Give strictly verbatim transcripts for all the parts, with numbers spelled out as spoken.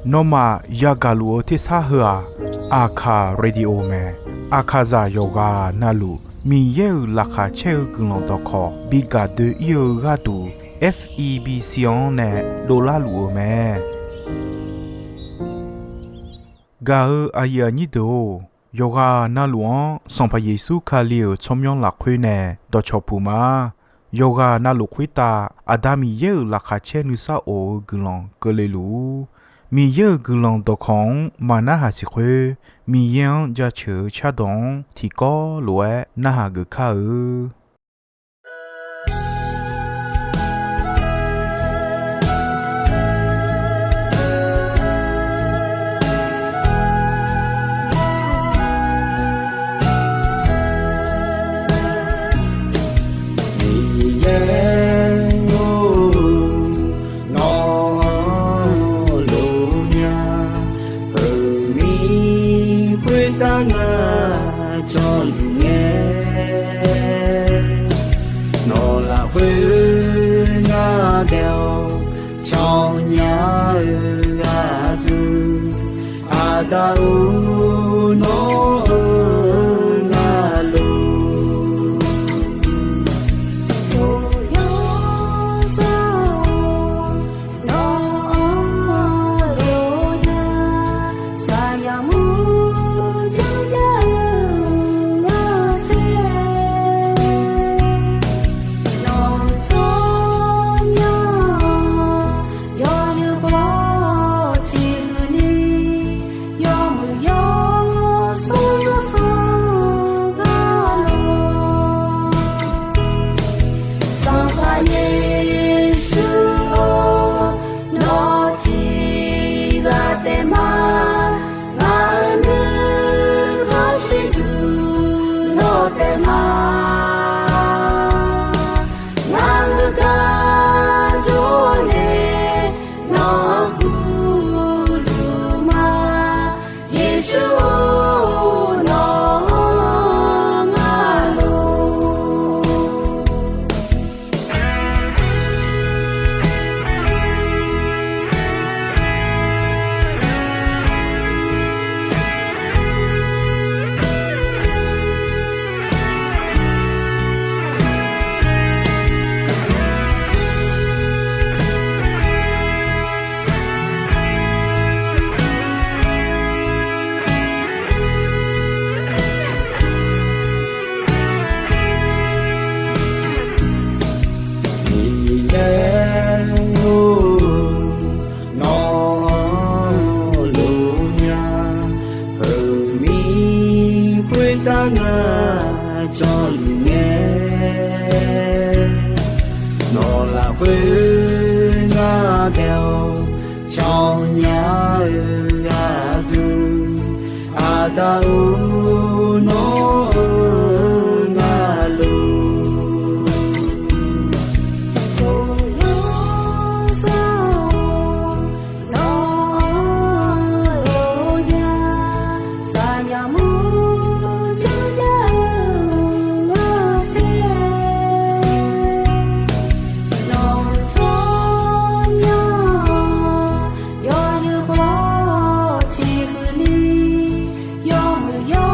Nawmaf yagaq luf-eu tersar heu-aq, Aqkaq Radio mae. Aqkaqzaq yawqghaq navluf Miqyaer-euq laqkhaq caer-eu guiqlanq dawqkawq bi gaq doe-ir-eu gharduq, F E B C-anr nae dovlar luf-eu mae. Gaq-eu aqyuif aqnyir deuq-or, yawqghaq navluf-anr Sanqpaq Yeqsur Kali-euq tsawrmyanr lafkhoer nae dawqcawq puq ma. Yawqghaq navluf khoertav Aqda Miqyaer-euq laqkhaq caer nuisar of-eu guiqlanq keuvle luf-ur. Miqyaer-euq guiqlanq dawqkawq-anr maqnarhaq siq khoer, Miqyaer-anr jaceuq-eu cardawq-anr tiqkawv lof-aer narhaq geuf kar-eu. Miqyaer-or, nawq-anr lof nya, heumiq khoertav ngar jawrluf ngae, nawq lafkhoer ngar daef-awr cawnya-eu gharduq, Aqda-or, nawq-anr ngar lof. Yawsanr-or, nawq-anr lof nya, saqyaq mur janrjav-eu ghaqtser, nawq-euq tsawrmyanr yawnyir baw ciqhuiq ni, yawmuiq yawsur yawsanr gar lor. Sanqpaq Yeqsur-or, nawr tiqghaq taef ma, ngaq-euq nuikhanr shirduq nawr taef ma. Ngaq-euq gar jawr nae nawq-anr gurluf ma, Yeqsur-or, nawq-anr ngar lof. Miqyaer-or, nawq-anr lof nya, heumiq khoertav ngar jawrluf ngae, nawq lafkhoer ngar daef-awr cawnya-eu gharduq, Aqda-or, nawq-anr ngar lof. Yawsanr-or, nawq-anr lof nya, saqyaq mur janrjav-eu ghaqtser, nawq-euq tsawrmyanr yawnyir baw ciqhuiq ni, yawmuiq yaw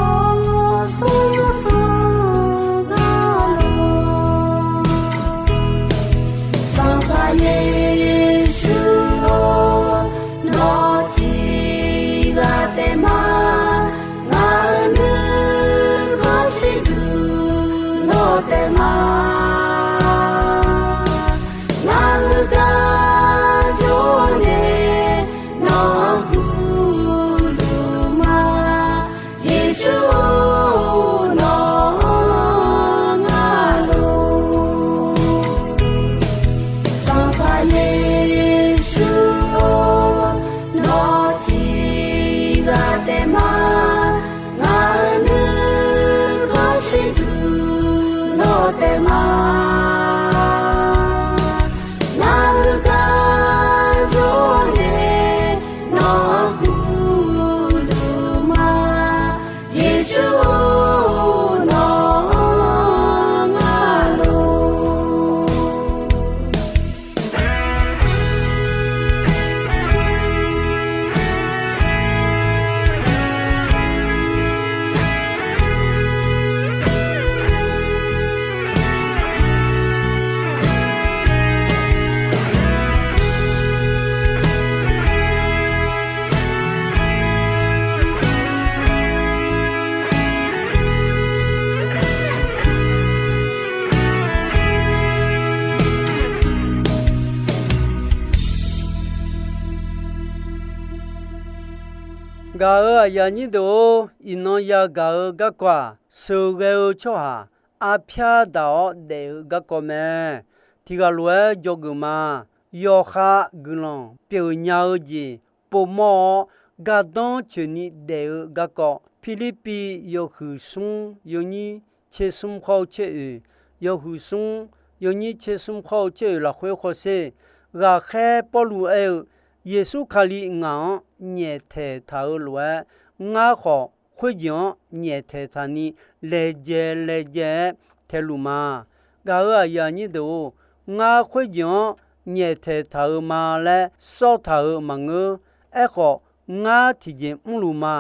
Gaq-euq aqyuif aqnyir deuq-or, iqnan yagaq-eu garkawv-aq, sheuqghae-eu tsawrhaq arpyar daq-awr daef-eu garkawv mae. Tiqghaq lof-aer dzawgeuf ma. Yawqha guiqlanq pyeuf nya-eu jeq povmawr-awr, gardanr coeqni daef-eu garkawv, Pirlirpiv yawhuiq smr yawnyir tser smr khawr-eu tser oeq, yawhuiq smr yawnyir tser smr khawr-eu tser oeq lafkhoer hawsher. Ghaqkhaer Pawrluv aer-eu, Yeqsur Kali ngaq-anr nyaeftaeq taq-eu lof-aer, ngar khawf khoerjeq-anr nyaeftaeq taqni laejae laejae-aer taeluf ma. Gaq-euq aqyuif aqnyir deuq-or, ngar khoerjeq-anr nyaeftaeq taq-eu ma laer sawr taq-euq maqngeur. Aerkhawf, ngar tiqjeq mrluf ma.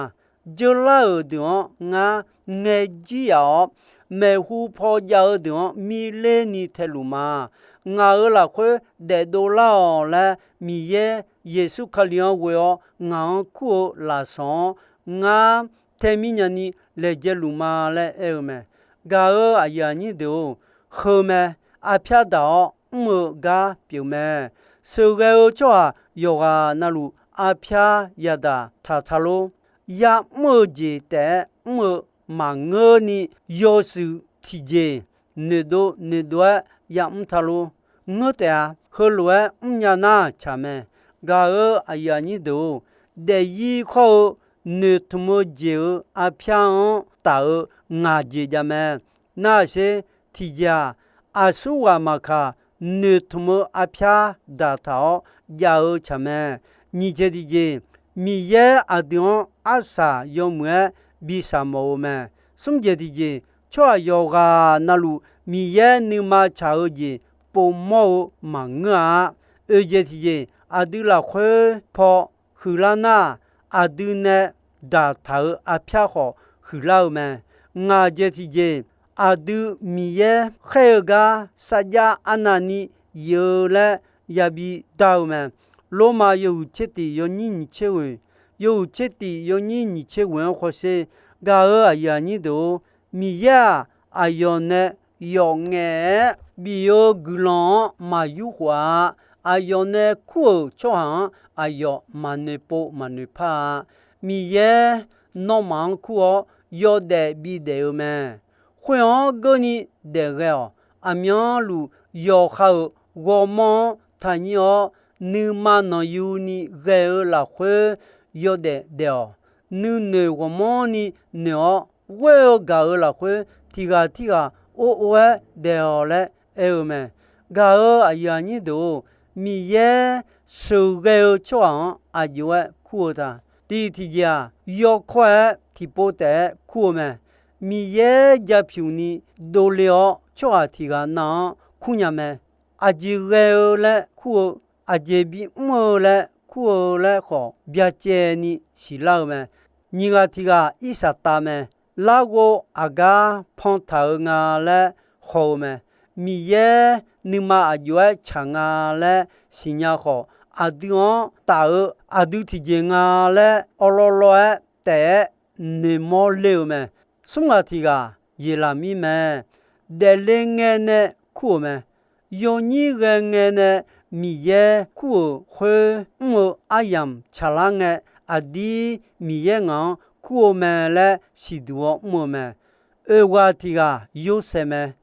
Dzeurlar-euq deuq-anr ngar ngaejir yaf-awr, maeqhu paw jav-eu deuq-anr mirlerni taeluf ma. Ngaq-euq lafkhoer daefdov lar-awq laer, Miqyaer Yeqsur Kali-anr ghoe-awr ngaq-anr kur-eu lafsawq-anr, ngar tae mirnyani laejae luf ma laer aer-eu mae. Gaq-euq aqyuif aqnyir deuq-or, heu mae. Arpyar daq-awr mr-eu gar pyeuf mae. Sheuqghae-eu tsawrhaq yawqghaq navluf arpyar yadaq taq ta lor. Ya'mr-eu jeq taef-aer mr-eu maqngeurni, yawshuif tiqjeq noeqdov noeqdov-aer ya'mr ta lor. Ngeur taef-a. Heulof-aer mrnya nar tsaq mae. Gaq-euq aqyuif aqnyir deuq-or, daefzir khawr-eu noeqtmq-eu jeq-euq arpyar-anr taf-eu ngaq jeq jav mae. Nar-aq sher, tiqjeq-aq, aqsurghaq maqkaq, noeqtmq-eu arpyar daqtaq-awr jav-eu tsaq mae. Nyiq jeq tiqjeq, Miqyaer aqdui-anr arsaq yawmuiq-aer bi shaq mawf-eu mae. Smr jeq tiqjeq, tsawrhaq yawqghaq navluf Miqyaer nuima tsaq-eu jeq povmawr-eu maqngeur-a. Oeq jeq tiqjeq, aqdui lafkhoer paw huiqlar nar, aqdui nae daqtaq-euq arpyar khawf huiqlar-eu mae. Ngaq jeq tiqjeq, aqdui Miqyaer khaer-eu gar sarjax arnavni yif-eu laer yabi dar-eu mae. Lormav yawhuiq tser tif yawnyir nyiq tser ghoeq, yawhuiq tser tif yawnyir nyiq tser ghoeq-anr hawsher. Gaq-euq aqyuif aqnyir deuq-or, Miqyaer-aq, aqyawf nae yawf ngaef-aer bif-eu guiqlanq-anr maq yurkhof-a. Aqyawf nae kur-euq tsawrhaq-anr aqyawf maqnoeq pov maqnoeq par-a. Miqyaer nawmaf-anr kur-awr yawdaef bidaef-eu mae. Khoer-anr geurni daefghae-awq. Aqmyanluf yawqha-euq ghawrmawr-anr taqnyir-awr, nuima nanqyuni ghae-eu lafkhoer yawdaef daef-awq. Nuinoeq ghawqmanrni noeq-awr, ghoer-eu gaq-euq lafkhoer tiq ghaq tirghaq or or-aer daef-awq laer aer-eu mae. Gaq-euq aqyuif aqnyir deuq-or, Miqyaer sheuqghae-eu tsawrhaq-anr aqjox-aer kur-eu ta. Tiq tiqjeq-aq, yawkawr-aer tiqpov taef-aer kur-eu mae. Miqyaer japyuq ni dovle-awr tsawrhaq tiq ghaq nav-anr kurnya mae. Aqjeq ghae-eu laer kur-eu, aqjeq bimr-eu laer kur-eu laer khawf byacaevni siqlar-eu mae. Nyiq ghaq tiq ghaq irsaq tav mae. Larghov aqgar pantaq-eu nga laer haw-eu mae. Miqyaer nuima aqjox-aer tsaq nga laer siqnya khawf, aqdui-anr taf-eu aqdui tiqjeq nga laer awrlawrlawr-aer taef-aer noeqmawr ler-eu mae. Smr ghaq tiq ghaq yeqlaq mir mae. Daefle ngae nae kur-euq mae. Yawnyir ghae ngae nae Miqyaer kur-euq khoer mr-eu aryamq tsaqlar ngae, aqdir Miqyaer ngaq-anr kur-eu mae laer siqduq-awr mr-eu mae. Oeq ghaq tiq ghaq Yorsaev mae.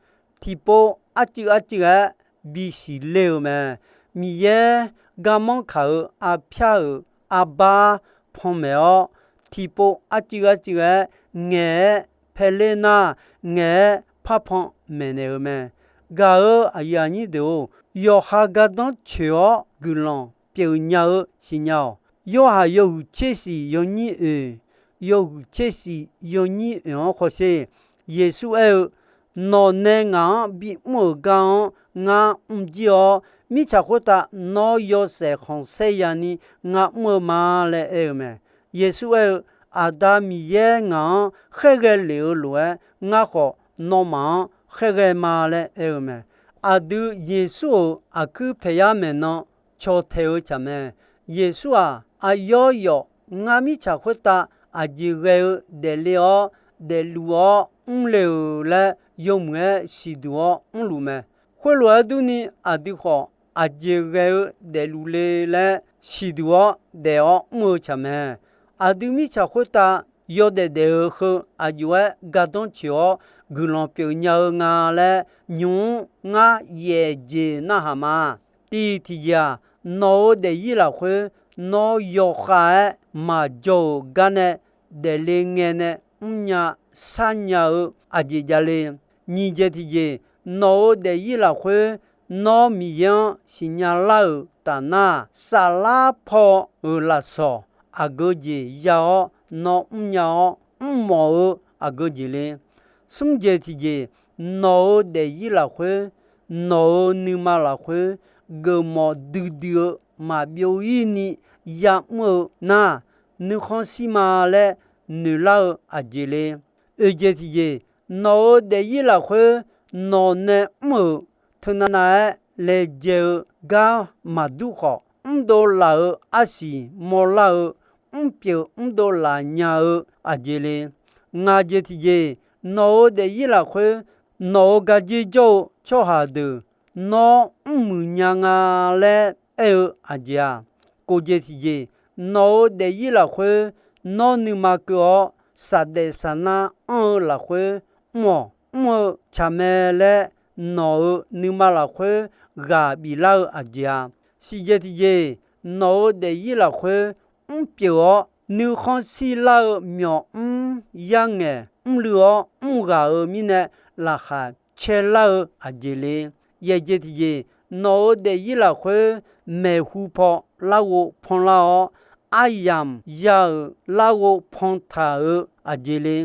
Tiqpov arcuiv arcuiv-aer bisiq ler-eu mae. Miqyaer garmanr kaq-euq arpyar-euq arbar panmaeq-awr, tiqpov arcuiv arcuiv-aer ngaeq-aer paeler nar, ngaeq-aer parpan maeqnaeq-eu mae. Gaq-euq aqyuif aqnyir deuq-or, yawqha gardanr coeq-awr guiqlanq pyeuf nya-eu siqnya-awq. Yorhaq yawhuiq tser shif yawnyir oeq, yawhuiq tser shif yawnyir oeq-anr hawsher. Yeqsur aer-eu, Nawq nae ngaq-anr bimr-euq gar-anr ngar mrjir-awr, mirtsaq khoertav nawr yawshaef khanqsaer yani ngar mr-eu ma laer aer-eu mae. Yeqsur aer-eu, Aqda Miqyaer ngaq-anr khaerghae lef-eu lof-aer, ngar khawf nawmaf-anr khaerghae ma laer aer-eu mae. Aqdui Yeqsur-euq aqkuir paeqyar maeqnan caw tae-eu tsaq mae. Yeqsur-aq, aqyawf yawf ngar mirtsaq khoertav aqjeq ghae-eu daefle-awr, daefluf-awr mrle-euq laer yawmuiq-aer siqduq-awr mrluf mae. Khoerlof-aer durni, aqdui khawf aqjeq ghae-eu daefluf le laer siqduq-awr daef-awr mr-eu tsaq mae. Aqdui mirtsaq khoertav yawdaef daef-eu heu aqjox-aer gardanr coeq-awr guiqlanq pyeuf nya-eu nga laer nymq-mr ngar yaef jeq narhaq ma. Tiq tiqjeq-aq, nawq-euq daefzir lafkhoer nawr yawkhav-aer maqjawr-euq gar nae daefle ngae nae mrnya sharnya-eu aqjeq javle. Nyiq jeq tiqjeq, nawq-euq daefzir lafkhoer nawr Miqyaer-anr siqnya lar-euq tafnar, saflar paw-euq lafsawq aqgeu jeq ya-awr nawr mrnya-awr mrmawf-eu aqgeu jeq le. Smr jeq tiqjeq, nawq-euq daefzir lafkhoer, nawq-euq nuima lafkhoer geufmawf duidui-eu maqbyov-ir ni ya'mr-eu nar, nuikhanr shir ma laer noeqlar-eu aqjeq le. Oeq jeq tiqjeq, nawq-euq daefzir lafkhoer nawq nae mr-euq teunav nav-aer laejae-eu gar maqdur khawf, mrdov laf-euq arsiq mawrlar-eu mrpyeuf mrdov laf nya-eu aqjeq le. Ngaq jeq tiqjeq, nawq-euq daefzir lafkhoer nawq-euq gardzer jawr-eu tsawrhaq deuq nawr mrmuiq nya nga laer aer-eu aqjeq-aq, kof jeq tiqjeq, nawq-euq daefzir lafkhoer nawr nuima keuv-awr saqdaef saqnar anr-eu lafkhoer mr-awq, mr-eu tsaq mae laer nawq-euq nuima lafkhoer ghaq biflar-eu aqjeq-aq, siq jeq tiqjeq, nawq-euq daefzir lafkhoer mrpyeuf-awr nuikhanr shirlar-eu myawq mr yarngaeq mrluiv-awr mrghaq-euq mirnae laqkhaq caelar-eu aqjeq le. Yaeq jeq tiqjeq, nawq-euq daefzir lafkhoer maeqhu paw larghov panlar-awr, aryamq ya-euq larghov pantaq-euq aqjeq le.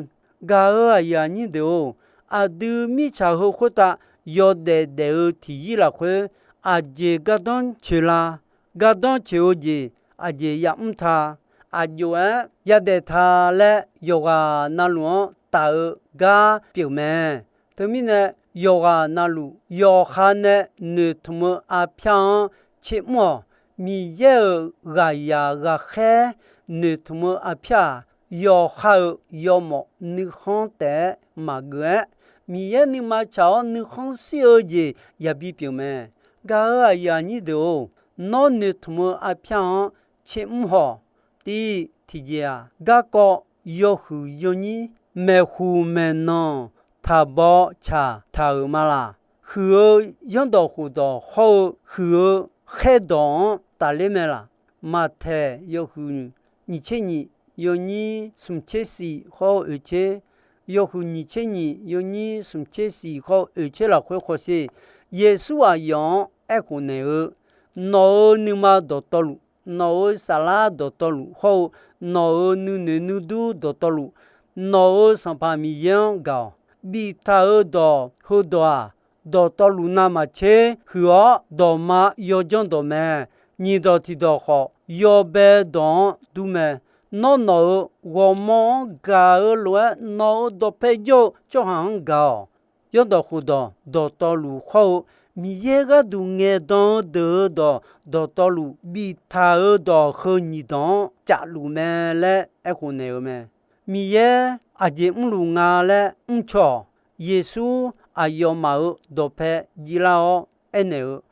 Gaq-euq aqyuif aqnyir deuq-or, aqdui mirtsaq heu khoertav yawdaef daef-eu tiqzir lafkhoer aqjeq gardanr coeq la? Gardanr coeq-eu jeq aqjeq yamr ta? Aqjox-aer yadaef ta laer yawqghaq navluf-anr taf-eu gar pyeuf mae. Teumirnae, yawqghaq navluf yawqha nae noeqtmq-eu arpyar-anr tsermr-awq. Miqyaer-euq ghaqzaq ghaqkhaer noeqtmq-eu arpyar-aq, yawqha-euq yawmawf nuikhanr taef-aer maqgeuf-aer, Miqyaer nuima tsaq-awr nuikhanr shir-eu jeq yabi pyeuf mae. Gaq-euq aqyuif aqnyir deuq-or, nawr noeqtmq-eu arpyar-anr tsermr haw. Tiv tiqjeq-aq, garkawv yawhuiq yawnyir maeqhuq maeqnan taqbaw tsaq taq-euq ma laq. Huiq-eu zanrdawq khofdawq hawr-eu huiq-eu khaerdawq-anr tafler mae laq. Maqtaeq yawhuiq nyiq tser nyiq yawnyir smq tser siq hawr-eu oeq tser, yawhuiq nyiq tser nyiq yawnyir smq tser siq hawr-eu oeq tser lafkhoer khawsher, Yeqsur aqyawf-anr aerkhof naeq-eu, nawq-euq nuima dawqtawvluf, nawq-euq saflar dawqtawvluf hawr-eu nawq-euq nuinoeq nuidur dawqtawvluf, nawq-euq Sanqpaq Miqyaer-anr gaq-awq. Biftaq-euq dawq heudawq-aq, dawqtawvluf navmaqtser huiq-awr dawqma yawjanr dawq mae. Nyiq dawq tiq dawq khawf, yawbae dawq-anr dur mae. Nawr nawq-euq ghawrmawr-anr gaq-eu lof-aer, nawq-euq dawqpae jawr-eu tsawrhaq-anr gaq-awq. Zanrdawq khofdawq dawqtawvluf hawr-eu Miqyaer gharduq ngaeqdan-eu deuq-eu dawq dawqtawvluf biftaq-euq dawq heu nyiq dawq-anr cafluf mae laer aerkhof naeq-eu mae. Miqyaer aqjeq mrluf nga laer mrcaw-awq. Yeqsur aqyawfmaf-euq dawqpae jivlar-awr aernaeq-eu,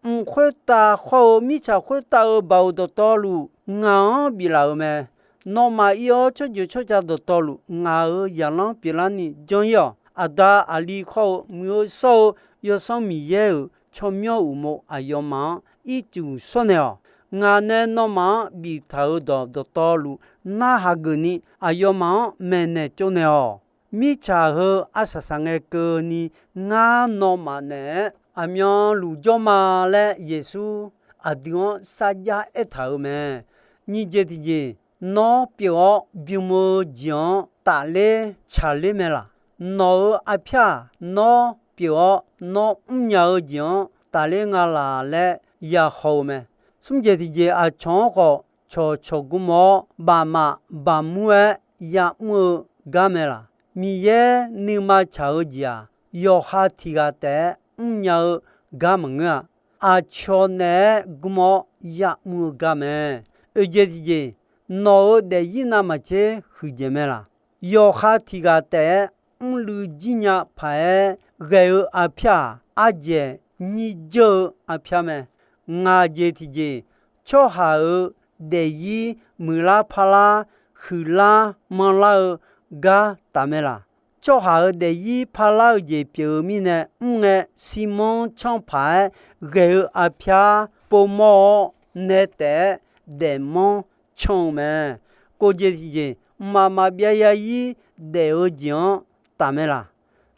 Mq khoertav hawr-eu mirtsaq khoertav-euq baoq dawqtawvluf ngaq-anr biflaf-euq mae. Nawmaf ir-awr tsawrjeuq tsawrca dawqtawvluf ngaq-euq zaqlanr pyeuflarni janr-ir-awq. Aqda aqli hawr-eu Muiq-eu shawr-eu Yawsanr Miqyaer-euq tsawrmyanr uqmov aqyawfmaf-anr ircuf shawrnaeq-awq. Ngaq nae nawmaf-anr biftaq-euq dawq dawqtawvluf narhaq geufni aqyawfmaf-anr maeqnaeq tsovnaeq-awq. Mirtsaq heu arsaq saq ngae keuvni ngar nawmaf naeq-aer aqmyanluf jawr ma laer Yeqsur aqdui-anr sarjax aertaq-euq mae. Nyiq jeq tiqjeq, nawr pyeuf-awr bym-eu jeq-anr tafler tsaqler mae laq? Nawq-euq arpyar-aq, nawr pyeuf-awr nawr mrnya-eu jeq-anr tafler nga laq laer yahaw-eu mae. Smr jeq tiqjeq, aqcawq-anr khawf cawqcawq gmr-awr bafmaf bafmur-aer ya'mr-eu gar mae laq? Miqyaer nuima tsaq-eu jeq-aq, yawqha tiq ghaq taef-aer mrnya-eu gar maqngeur-a. Aqcawq naeq-aer gmr-awr ya'mr-eu gar mae. Oeq jeq tiqjeq, nawq-euq daefzir navmaqtser huiqdzaeq mae laq? Yawqha tiq ghaq taef-aer mrluiv jir nya paq-aer ghae-eu arpyar-aq, ardzaeq nyir dzeur-eu arpyar mae. Ngaq jeq tiqjeq, tsawrhaq-euq daefzir muiqlar parlar huiqlar manrlar-eu gar taf mae laq? Tsawrhaq-euq daefzir parlar-eu jeq pyeuf-eu mirnae mrngae, sirmanr tsanr paq-aer ghae-eu arpyar povmawr-awr, nae taef-aer daefmanr canr-eu mae. Kof jeq tiqjeq, mqmaq maqbyav zarzir daef-eu jeq-anr taf mae laq?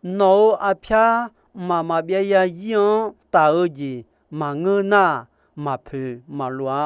Nawq-euq arpyar mqmaq maqbyav zarzir-anr taf-eu jeq maqngeur nar-aq, maqpoeq maqlof-a.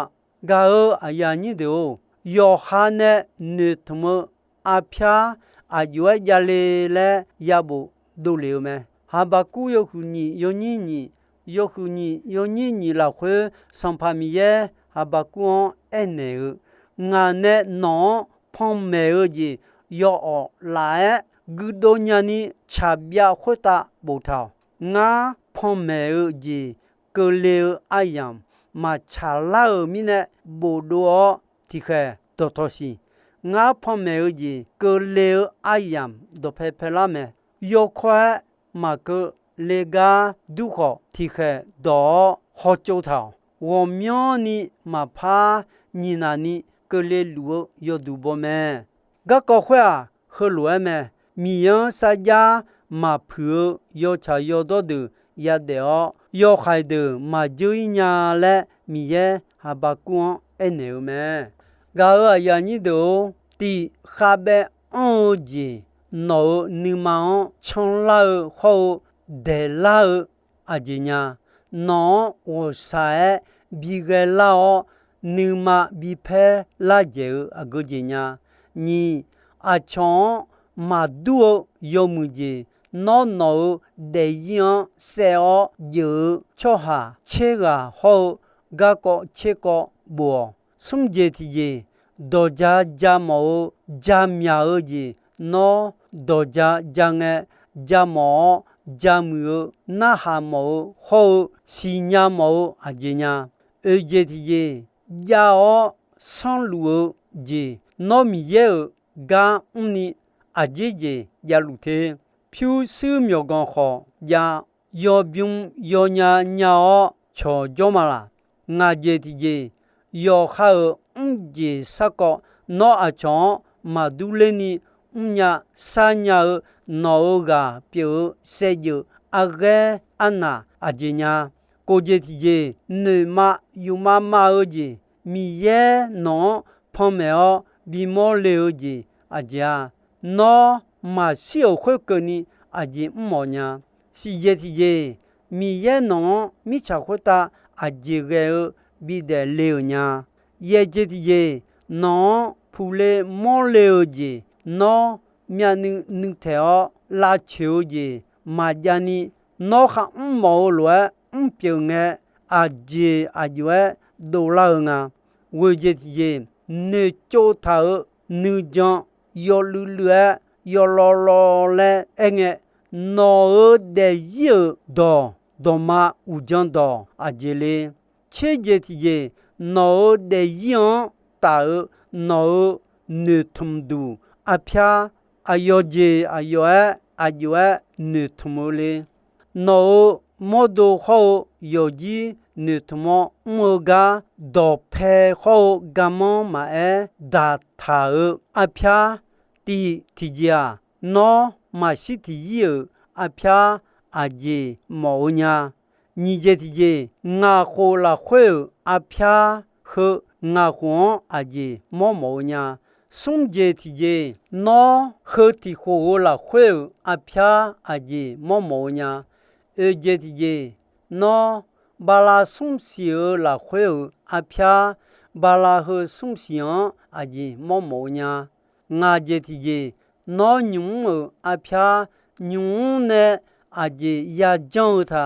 Gaq-euq aqyuif aqnyir deuq-or, yawqha nae noeqtmq-eu arpyar aqjox-aer javle laer yabof dovlef-eu mae. Haqbaqkuv yawhuiq nyiq yawnyir nyiq, yawhuiq nyiq yawnyir nyiq lafkhoer, Sanqpaq Miqyaer Haqbaqkuv-anr aernaeq-eu, Ngaq nae nawq-anr panmaeq-eu jeq yawawq laf-aer guirdov nyani tsaqbyav khoertav boftaq-awq. Ngar panmaeq-eu jeq keuvle-eu aryamq maqtsaq lar-euq mirnae bofdov-awr tiqkhaeq dawqtawq siq. Ngar panmaeq-eu jeq keuvle-eu aryamq dawqpae paelar mae. Yawkawr-aer maqkeuvle gar dur khawf, tiqkhaeq dawq-awr hawtsov taq-awq. Ghawqmyanrni maqpar nyiq naq ni keuvle luf-eu yawduq baw mae. Garkawv khoer-aq, heulof-aer mae. Miqyaer-anr sarjax maqpuiq-eu yawtsaq yawdawr deuq yadaef-awr, yawhaiq deuq maqjeur-ir nya laer Miqyaer Haqbaqkuv-anr aernaeq-eu mae. Gaq-euq aqyuif aqnyir deuq-or, tiq khavbaev anr-eu jeq nawq-euq nuima-anr canrlar-eu hawr-eu daeqlar-eu aqjeq nya. Nawq-anr ghawqshaq-aer bi ghaelar-awr, nuima bi paer lar dzaeq-eu aqgeu jeq nya. Nyiq, aqcawq-anr maqdur-eu yawmuiq jeq, nawr nawq-euq daefzir-anr saev-awr jeuq-eu tsawrhaq tser ghaq hawr-eu garkawv tser kawv bof-awq. Smr jeq tiqjeq, dawqja ja mawf-eu ja myaq-eu jeq, nawr dawqja ja ngae, ja mawf-awr ja muiq-eu narhaq mawf-eu hawr-eu siqnya mawf-eu aqjeq nya. Oeq jeq tiqjeq, jav-awr sanrluf-eu jeq, nawr Miqyaer-euq gar mrni aqjeq jeq javluf te. Pyurshuir myawqganq khawf jav, yawbym yawnya nya-awr cawqjawr ma laq? Ngaq jeq tiqjeq, yawqha-euq mrjeq sarkawv nawr aqcawq-anr maqdur lerni mrnya sarnya-eu nawq-euq ghaq pyeuf-eu saevdzeuf arghaer arnaq aqjeq nya. Kof jeq tiqjeq, noeqma yufma ma-eu jeq, Miqyaer nawq-anr panmaeq-awr bimawr le-eu jeq aqjeq-a? Nawr maqshir-euq khoerkeuvni aqjeq mr mawf nya. Siqjeq tiqjeq, Miqyaer nawq-anr mirtsaq khoertav aqjeq ghae-eu bidaef le-euq nya. Yaeqjeq tiqjeq, nawq-anr puqle mawrle-eu jeq, nawr myavnuiv nuitaeq-awr lavcoeq-eu jeq maqjav ni, nawr kharmr mawf-eu lof-aer mrpyeuf ngae, aqjeq aqjox-aer dovlar-eu nga. Ghoeq jeq tiqjeq, noeqtsov taq-euq nuijan yawluiv luiv-aer yawlawv lawv laer aerngae, nawq-euq daefzir-euq dawq dawqma uqdzan dawq aqjeq le. Tser jeq tiqjeq, nawq-euq daefzir-anr taf-eu nawq-euq noeqtmq duq arpyar, aqyawf jeq aqyawf-aer aqjox-aer noeqtmq-eu le. Nawq-euq mawrdo hawr-eu yawqjir noeqtmq-awr mr-eu gar, dawqpae hawr-eu garmanr maqaer daqtaq-euq arpyar, tiq tiqjeq-aq, nawr maqshir tiqzir-euq arpyar aqjeq mawf-eu nya. Nyiq jeq tiqjeq, ngaq khof lafkhoer-euq arpyar heu ngaq khof-anr aqjeq mawr mawf-eu nya. Smr jeq tiqjeq, nawr heu tiq khof-euq lafkhoer-euq arpyar aqjeq mawr mawf-eu nya. Oeq jeq tiqjeq, nawr bala smr siq-euq lafkhoer-euq arpyar, bala heu smr siq-anr aqjeq mawr mawf-eu nya. Ngaq jeq tiqjeq, nawr nymq mr-euq arpyar, nymq mr nae aqjeq yajanr-eu ta.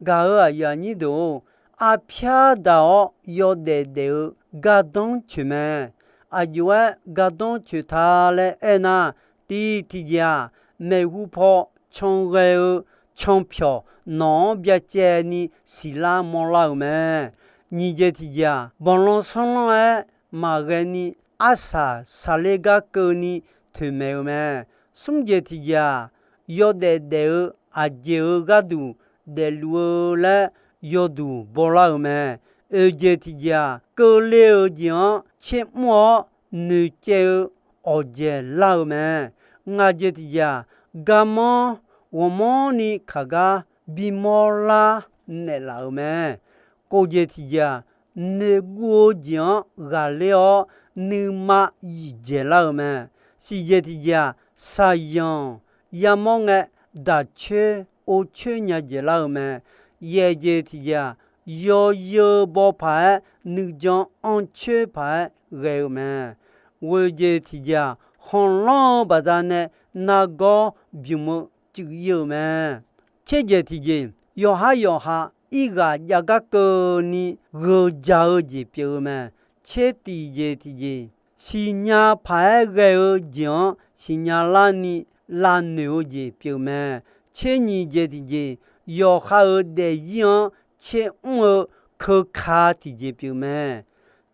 Gaq-euq aqyuif aqnyir deuq-or, arpyar daq-awr yawdaef daef-eu gardanr coeq mae. Aqjox-aer gardanr coeq ta laer aernar, tiq tiqjeq-aq, maeqhu paw can ghae-eu canpyawq nawq-anr byacaevni siqlar mawrlar-euq mae. Nyiq jeq tiqjeq-aq, banqlan sanrlanr-aer maqghae ni, arsaq saqler gar keuvni toeqmaeq-eu mae. Smr jeq tiqjeq-aq, yawdaef daef-eu aqjeq-euq gharduq daefluf-eu laer yawduq bawlar-euq mae. Oeq jeq tiqjeq-aq, keuvle-euq jeq-anr tsermr-awr noeqcaev-eu awqjaeq lar-eu mae. Ngaq jeq tiqjeq-aq, garmanr ghawqmanrni kaq gar bimawr lar naeqlaf-euq mae. Kof jeq tiqjeq-aq, noeqguv-eu jeq-anr ghaqler-awr nuima yif dzaeqlar-euq mae. Siq jeq tiqjeq-aq, shaqzanq yamawr ngae, daqcoer orcoer nya dzaeqlar-euq mae. Yaef jeq tiqjeq-aq, yawzeu baw paq-aer nuijan anrcoer paq-aer ghae-eu mae. Ghoeq jeq tiqjeq-aq, khanqlanr-eu baqdanae nargawr bymq-eu cuiv ir-eu mae. Tser jeq tiqjeq, yawqhar yawqha irghaq jav gar keuvni gheuqjaq-eu jeq pyeuf-eu mae. Tser tiq jeq tiqjeq, siqnya paq-aer ghae-eu jeq-anr siqnya larni lavnoeq-eu jeq pyeuf mae. Tser nyiq jeq tiqjeq, yawqha-euq daefzir-anr tser mr-eu keuka tiqjeq pyeuf mae.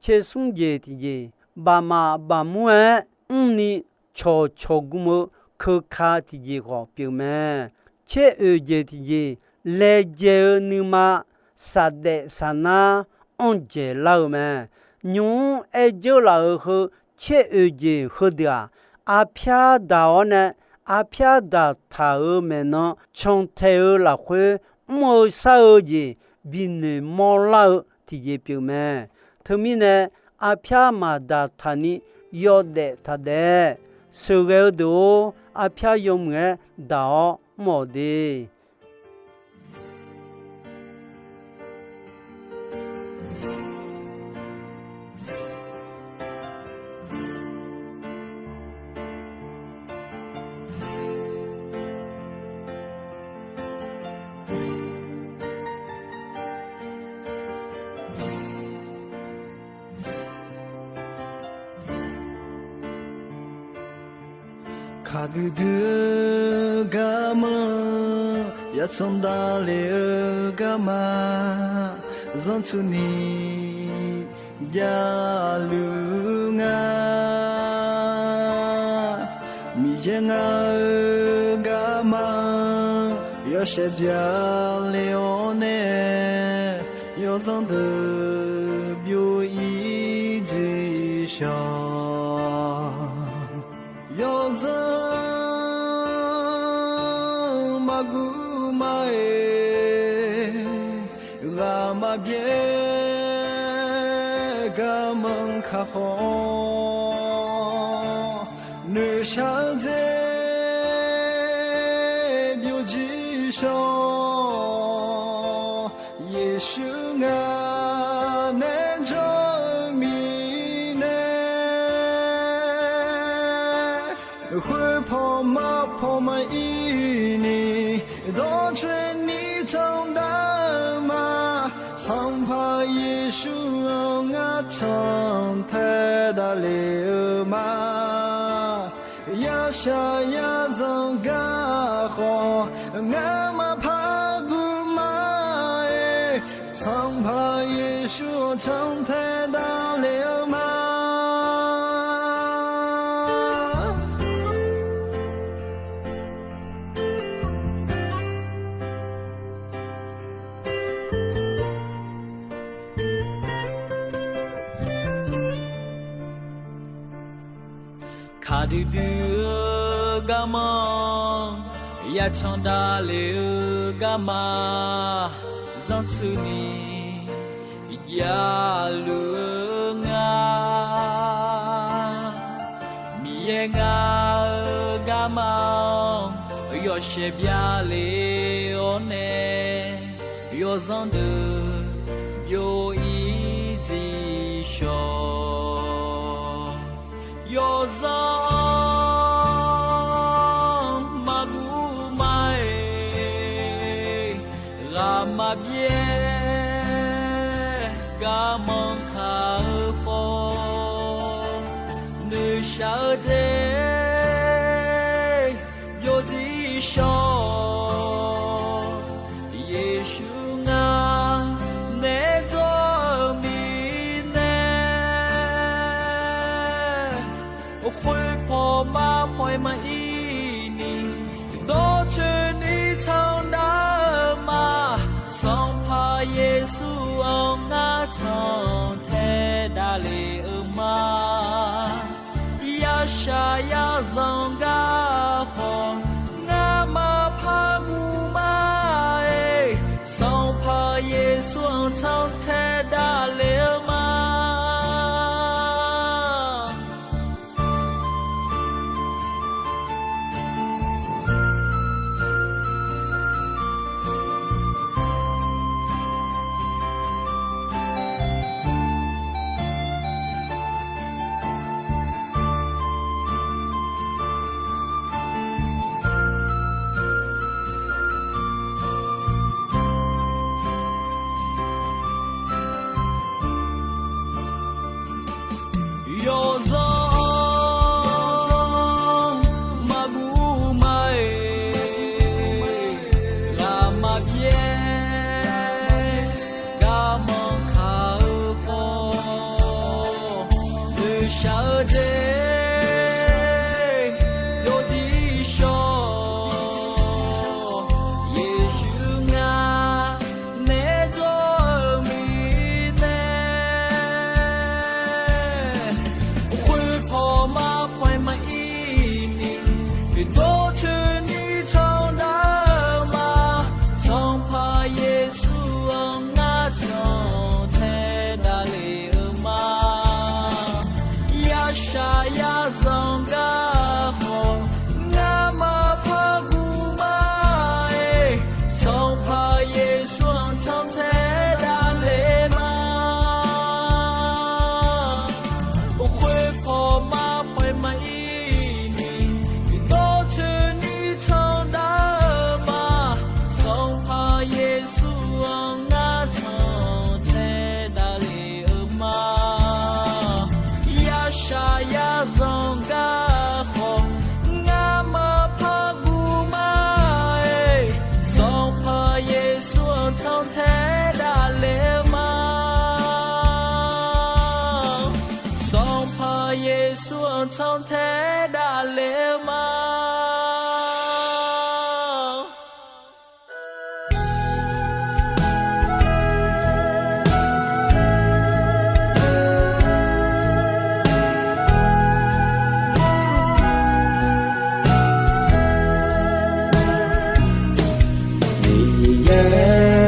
Tser smr jeq tiqjeq, bafmaf bafmur-aer mrni cawqcawq gm-eu keuka tiqjeq khawf pyeuf mae. Tser oeq jeq tiqjeq, laejae-eu nuima safdaef safnar anr dzaeqlar-eu mae. Nymq-mr aer dzeur laf-euq heu tser oeq jeq heudeuq-aq, arpyar daq-awr nae arpyar daqtaq-euq maeqnan cantae-eu lafkhoer mr-eu shar-eu jeq binoeq mawrlar-eu tiqjeq pyeuf mae. Teumirnae, arpyar maqdaqtaq ni yawdaef taqdaef. Sheuqghae-eu deuq-or, arpyar yawmuiq-aer daq-awr mr-awq de. Kaqdui dui-eu garma, yacan davle-eu garma, zanrtsuini javluf nga. Miqyaer ngar-eu garma, yawshaef byaqle-awr nae, yawzanr deuq byov-ir dziqshawq. Yawzanr maqguv ma-eq, ghaq maqbyaer garmanr kakhof, noeqshaq-eu jeq byov dziqshawq. Yeqsur ngar nae jawr-eu mirnae, khoerpaw marpaw maqir ni, dawrcoeni candav-eu ma. Sanqpaq Yeqsur-anr ngar cantae davle-eu ma. Yashaq yazanq garkhawf, ngamaf par guv ma-eq. Sanqpaq Yeqsur-anr cantae davle-eu ma. Kaqdui dui-eu garma, yacan davle-eu garma, zanrtsuini javluf-eu nga. Miqyaer ngar-eu garma-anr, yawshaef byaqle-awr nae, yawzanr deuq byov-ir dziqshawq. Yawzanr maqguv ma-eq, ghaq maqbyaer garmanr kaq-eu khawf, noeqshaq-eu jeq byov dziqshawq. Yeqsur ngar nae jawr-eu mirnae, khoerpaw marpaw-aer maqir ni, dawrcoeni candav-eu ma. Sanqpaq Yeqsur-anr ngar cantae davle-eu ma. Yawzanr maqguv ma-iq, ghaq maqbyaer, garmanr kaq-eu khawf, noeqshaq-eu jeq yawdir shawr. Yeqsur ngar naeq-aer jawr-eu mirnae, khoerpaw mar paw-aer maqir ni, dawrcoeni candav-eu ma. Sanqpaq Yeqsur-anr ngar cantae davlef-eu ma. Yashaq yazanq gar khawf, ngar maqpar guv ma-iq, Sanqpaq Yeqsur-anr cantae davlef ma. Khoerpaw mar paw-aer maqir ni, dawrcoeni candav-eu ma. Sanqpaq Yeqsur-anr ngar cantae davlef-eu ma. Yashaq yazanq gar khawf, ngar maqpar guv ma-iq, Sanqpaq Yeqsur-anr cantae davlef-eu ma. Sanqpaq Yeqsur-anr cantae davlef-eu ma.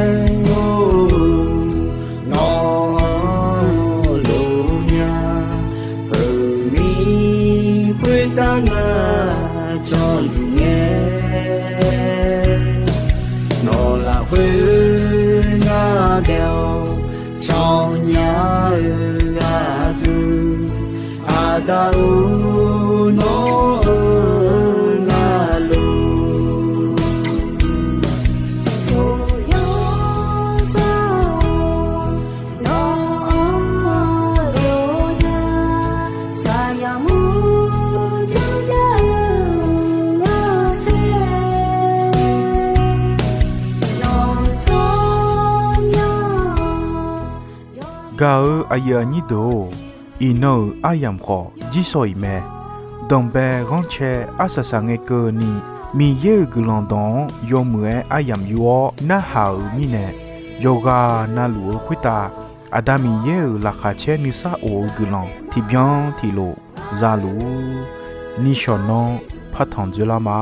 Miqyaer-or, nawr-anr lof nya, heumir khoertav ngar jawrluf ngae, nawq lafkhoer ngar daef-awr cawnya-eu gharduq, Aqda-or, nawr-eu ngar lof, Toyawzar-or, nawr-anr lof nya, saqyamq mur janrnya-eu gharduq, nawq tsawrnya. Gaq-eu aqyuif aqnyir deuq-or, iqnan-euq aryamq khawf jirsawq iq mae. Danqbae ghanrcae arsaq saq ngae keuvni, Miqyaer-euq guiqlanq dawq-anr yawmuiq-aer aryamq yur-awr narhaq-euq mirnae, yawqghaq navluf-eu khoertav Aqda Miqyaer-euq laqkhaq caer nuisar of-eu guiqlanq tiqbyan tiqlof zaluf-ur. Nishawq nanr partanq dzoerlar ma.